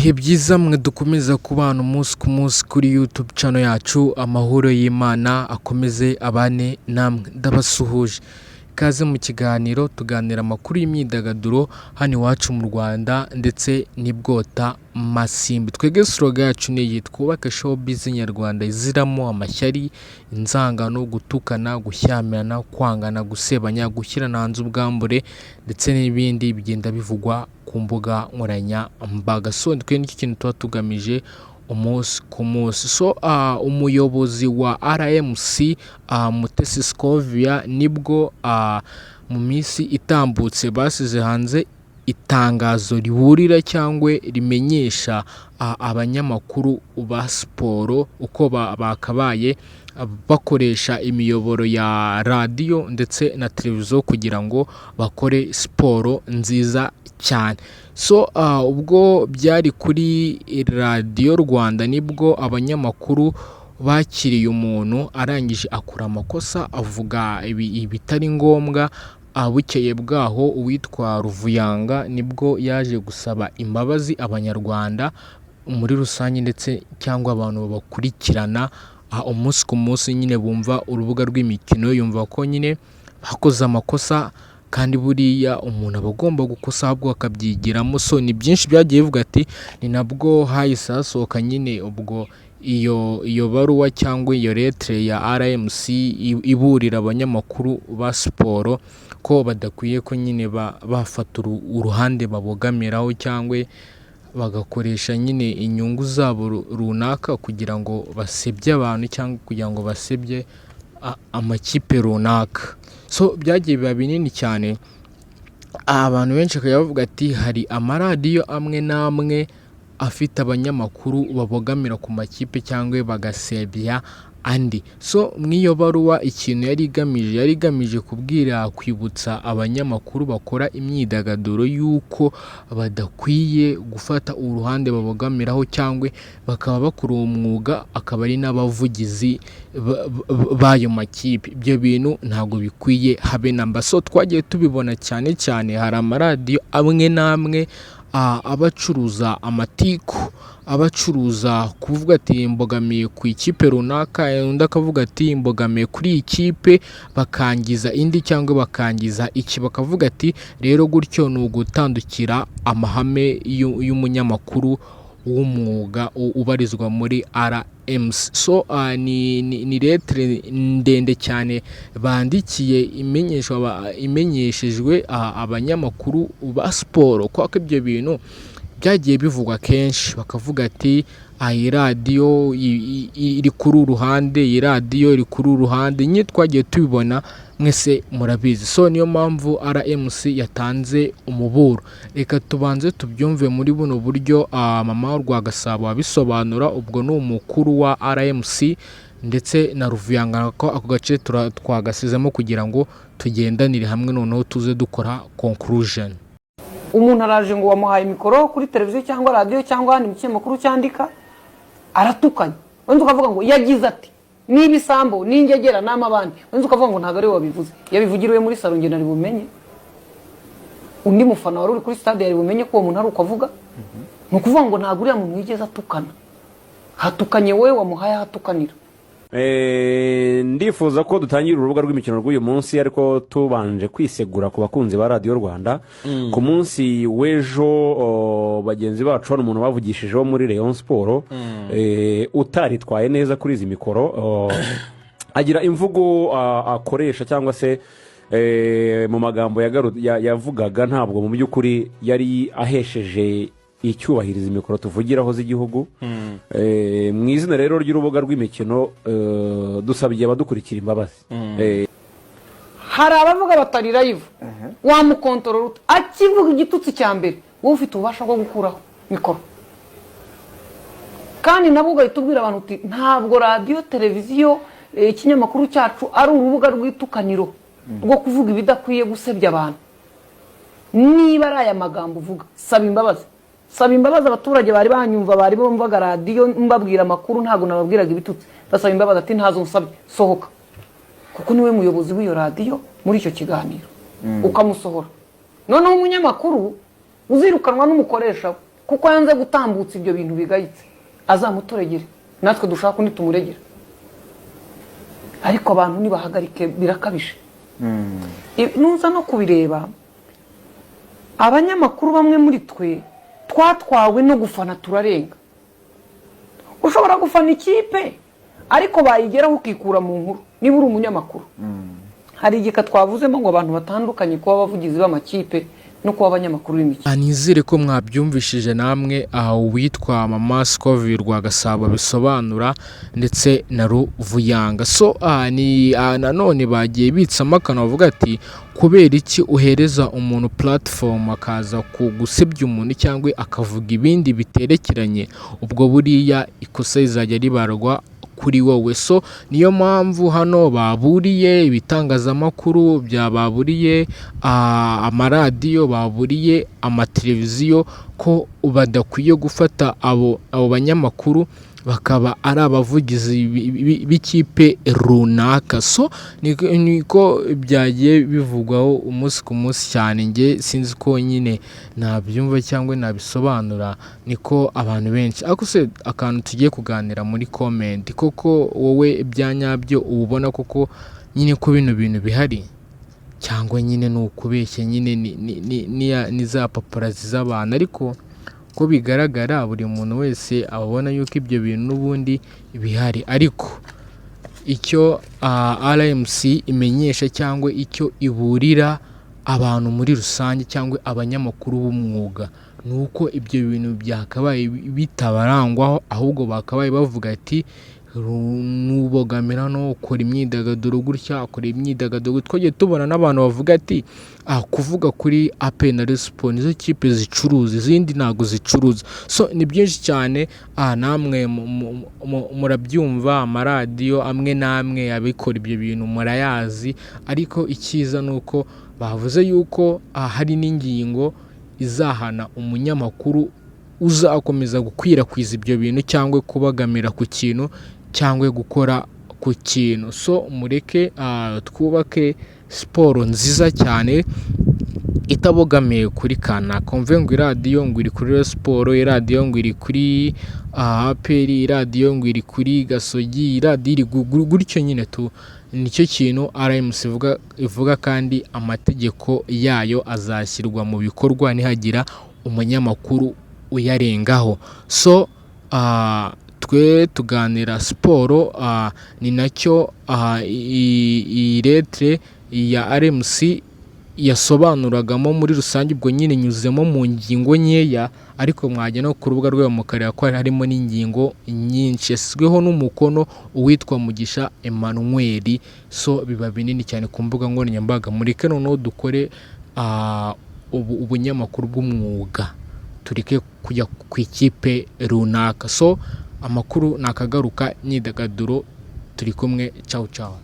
Ibihe byiza mwe dukomeza kubana umunsi ku munsi kuri YouTube channel yacu. Amahoro y'Imana akomeze abane namwe. Ndabasuhuje, ikaze mu kiganiro tuganira amakuru y'imyidagaduro hano iwacu mu Rwanda ndetse n'ibwota masimbi. Twebwe slogan yacu ni iyi: twubake showbiz nyarwanda iziramo amashyari, inzangano, gutukana, gushyamirana, kwangana, gusebanya, gushyirana hanze ubwambure ndetse n'ibindi bigenda bivugwa ku mbuga nkoranyambaga. So twe nicyo kintu tuba tugamije umunsi ku munsi. So umuyobozi wa RMC, Mutesi Scovia, nibwo mu minsi itambutse basize hanze itangazo riburira cyangwa rimenyesha abanyamakuru ba siporo uko bakabaye bakoresha imiyoboro ya radiyo ndetse na televiziyo kugira ngo bakore siporo nziza cyane. So ubwo byari kuri Radiyo Rwanda, nibwo abanyamakuru bakiriye umuntu arangije akora amakosa, avuga ibitari ngombwa. Bukeye bwaho uwitwa Ruvuyanga nibwo yaje gusaba imbabazi Abanyarwanda muri rusange ndetse cyangwa abantu bakurikirana umunsi ku munsi nyine bumva Urubuga rw'Imikino, yumva ko nyine bakoze amakosa, kandi buriya umuntu aba agomba gukosa ahubwo akabyigiramo. So ni byinshi byagiye bivuga ati ni nabwo hahise hasohoka nyine ubwo iyo baruwa cyangwa iyo lettre ya RMC iburira abanyamakuru ba siporo ko badakwiye ko nyine bafata uruhande babogamiraho cyangwa bagakoresha nyine inyungu zabo runaka kugira ngo basebye abantu cyangwa kugira ngo basebye amakipe runaka. So byagiye biba binini cyane, abantu benshi bakajya bavuga ati hari amaradiyo amwe n'amwe afite abanyamakuru babogamira ku makipe cyangwa bagasebya andi. So mw'iyo baruwa ikintu yari igamije, yari igamije kubwira, kwibutsa abanyamakuru bakora imyidagaduro y'uko badakwiye gufata uruhande babogamiraho cyangwa bakaba bakora uwo mwuga akaba ari n'abavugizi b'ayo makipe. Ibyo bintu ntabwo bikwiye habe na mba. So twagiye tubibona cyane cyane, hari amaradiyo amwe n'amwe aba acuruza amatiku, aba acuruza kuvuga ati mbogamiye ku ikipe runaka, undi akavuga ati mbogamiye kuri iyi kipe, bakangiza indi cyangwa bakangiza iki, bakavuga ati rero gutyo ni ugutandukira amahame y'umunyamakuru w'umwuga ubarizwa muri RMC. So ni lettre ndende cyane bandikiye imenyeshejwe abanyamakuru ba siporo, kubera ko ibyo bintu byagiye bivugwa kenshi, bakavuga ati iyi radiyo iri kuri uru ruhande, iyi radiyo iri kuri uru ruhande, nyine twagiye tubibona, mwese murabizi. So niyo mpamvu RMC yatanze umuburo. Reka tubanze tubyumve muri buno buryo Mama Rwagasabo abisobanura, ubwo ni umukuru wa RMC, ndetse na Ruvuyanga, ko ako gace twagasizemo kugira ngo tugendanire hamwe, noneho tuze dukora conclusion. Umuntu araje ngo wamuhaye mikoro kuri televiziyo cyangwa radiyo cyangwa ahandi mu kinyamakuru cyandika, aratukanye, wenda ukavuga ngo yagize ati niba isambo n'ingegera n'amabandi, wenda ukavuga ngo ntabwo ari we wabivuze, yabivugiriwe muri salo, njye nari bumenye, undi mufana wari uri kuri stade yari bumenye ko uwo muntu ari uko avuga? Ni ukuvuga ngo ntabwo uriya muntu yigeze atukana, hatukanye wowe wamuhaye ahatukanira. Ndifuza ko dutangira Urubuga rw'Imikino rw'uyu munsi, ariko tubanje kwisegura ku bakunzi ba Radiyo Rwanda. Ku munsi w'ejo bagenzi bacu hano, umuntu bavugishijeho muri Rayon Sports utaritwaye neza kuri izi mikoro, agira imvugo akoresha cyangwa se mu magambo yavugaga, ntabwo mu by'ukuri yari ahesheje icyubahiriza mikoro tuvugiraho z'igihugu. Mu izina rero ry'Urubuga rw'Imikino, dusabye abadukurikira imbabazi. Hari abavuga batari live, wamukontorora ute? Akivuga igitutsi cya mbere, wowe ufite ububasha bwo gukuraho mikoro, kandi nabwo ugahita ubwira abantu uti ntabwo radiyo, televiziyo, ikinyamakuru cyacu ari urubuga rw'itukaniro rwo kuvuga ibidakwiye, gusebya abantu. Niba ari aya magambo uvuga, saba imbabazi, saba imbabazi abaturage bari banyumva, bari bumvaga radiyo mbabwira amakuru, ntabwo nababwiraga ibitutsi. Basaba imbabazi, ati ntazo nsabye, sohoka, kuko niwe muyobozi w'iyo radiyo muri icyo kiganiro, ukamusohora. Noneho umunyamakuru uzirukanwa n'umukoresha we. Kuko yanze gutambutsa ibyo bintu bigayitse, azamuturegere, natwe dushaka undi tumuregera. Ariko abantu nibahagarike, birakabije. Nuza no kubireba, abanyamakuru bamwe muri twe twatwawe no gufana, turarenga. Ushobora gufana ikipe, ariko bayigeraho ukikura mu nkuru. Niba uri umunyamakuru, hari igika twavuzemo ngo abantu batandukanye kuba abavugizi b'amakipe no kuba abanyamakuru b'imikino. Nizere ko mwabyumvishije namwe aha uwitwa Mama Scoville Rwagasabo bisobanura, ndetse na Ruvuyanga. So ni nanone bagiye bitsamo akantu bavuga ati: "Kubera iki uhereza umuntu platform akaza kugusebya umuntu cyangwa akavuga ibindi biterekeranye? Ubwo buriya ikosa rizajya ribarwa kuri wowe." So niyo mpamvu hano baburiye ibitangazamakuru, bya baburiye amaradiyo, baburiye amateleviziyo ko badakwiye gufata abo banyamakuru bakaba ari abavugizi b'ikipe runaka. So niko byagiye bivugwaho umunsi ku munsi cyane. Njye sinzi ko nyine nabyumva cyangwa nabisobanura, niko abantu benshi. Ariko se akantu tugiye kuganira muri comment, koko wowe ibya nyabyo uba ubona koko nyine ko bino bintu bihari, cyangwa nyine ni ukubeshya, nyine ni za paparazzi z'abantu? Ariko uko bigaragara, buri muntu wese aba abona yuko ibyo bintu n'ubundi bihari. Ariko icyo RMC imenyesha cyangwa icyo iburira abantu muri rusange cyangwa abanyamakuru b'umwuga ni uko ibyo bintu byakabaye bitabarangwaho, ahubwo bakabaye bavuga ati: "Nubogamira no ukora imyidagaduro gutya, ukora imyidagaduro." Twagiye tubona n'abantu bavuga ati: "Kuvuga kuri APR na Rayon Sports nizo kipe zicuruza, izindi ntabwo zicuruza." So ni byinshi cyane, namwe murabyumva. Amaradiyo amwe n'amwe abikora ibyo bintu murayazi. Ariko icyiza ni uko bavuze yuko hari n'ingingo izahana umunyamakuru uzakomeza gukwirakwiza ibyo bintu cyangwa kubagamira ku kintu cyangwa gukora ku kintu. So mureke twubake siporo nziza cyane itabogamiye kuri kanaka. Mve ngo iradiyo ngo iri kuri Rayon Sports, iradiyo ngo iri kuri APR, iradiyo ngo iri kuri Gasogi, iradiyo iri gutyo nyine tu. Nicyo kintu RMC ivuga, kandi amategeko yayo azashyirwa mu bikorwa nihagira umunyamakuru uyarengaho. So twe tuganira siporo, ni nacyo iyi lettre ya RMC yasobanuragamo muri rusange. Ubwo nyine nyuzemo mu ngingo nkeya, ariko mwajya no ku rubuga rwayo mukareba ko harimo n'ingingo nyinshi. Yashyizweho n'umukono uwitwa Mugisha Emmanuel. So biba binini cyane ku mbuga nkoranyambaga. Mureke noneho dukore ubunyamakuru bw'umwuga, tureke kujya ku ikipe runaka. So amakuru nakagaruka, imyidagaduro turi kumwe. Cawu cawu.